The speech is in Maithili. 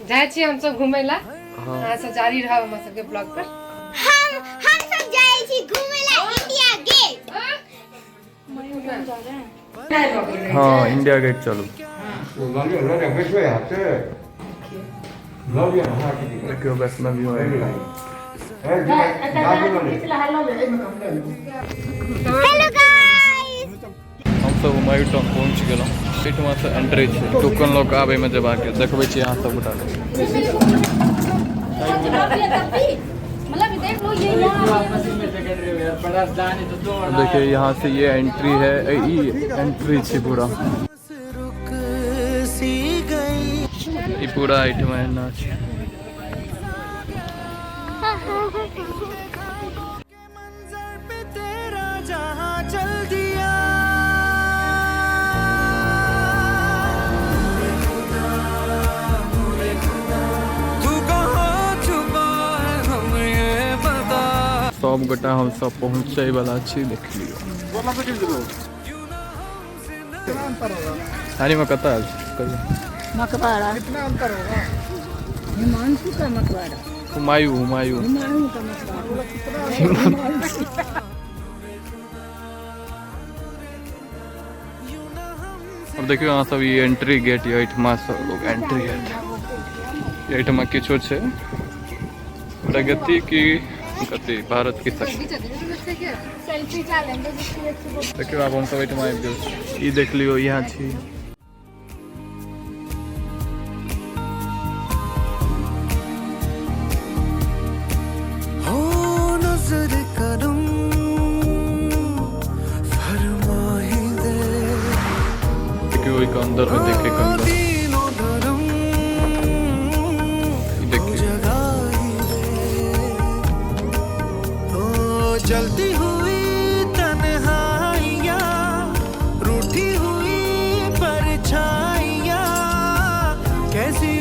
जाइ छी हमसब घुमै ला। अहाँ सब जारी रहब हमर सबके ब्लॉग पर। हम सब जाइ छी घूमे ला इंडिया गेट। हाँ, इंडिया गेट चलू। देखियौ वैष्णवी। हेलो गाइस, हमसब हुमायूं टाउन पहुँच गेलहुँ। एहिठुमासँ एंट्री छै, टोकन लऽ कऽ आबैमे जेबाक। देखबै छी अहाँ सब गोटा। देखिए, यहाँ से ये एंट्री है, ई एंट्री छै पूरा। ई पूरा एहिठमा एना छै। पे तेरा जहां चल दिया, तू कहाँ छुपा है, हमें ये बता। सब गोटा हमसब पहुँचै वाला छी, देख लियौ। सारीमे कतऽ आयल छी, कहियौ? मकबरा। कितना अंतर होगा? हिमांशु का मकबरा। हुमायूं, हुमायूं। हुमायूं का मकबरा। अब देखियौ अहाँ सब, ई एंट्री गेट यऽ। एहिठमा से लोग एंट्री हेतै। एहिठमा किछो छै, प्रगति की गति, भारत की शक्ति। Selfie challenge. देखियौ, आब हमसब एहिठमा आबि गेल छी। ई देख लियौ, यहाँ छी। हो नजर करम फरमा ही दे। देखियौ, ओहिके अंदर में देखे के अंदर तीनों धर्म ई देखियौ। जगा ही दे। ओ जलती हुई तन्हाइयाँ, रूठी हुई परछाइयाँ, कैसी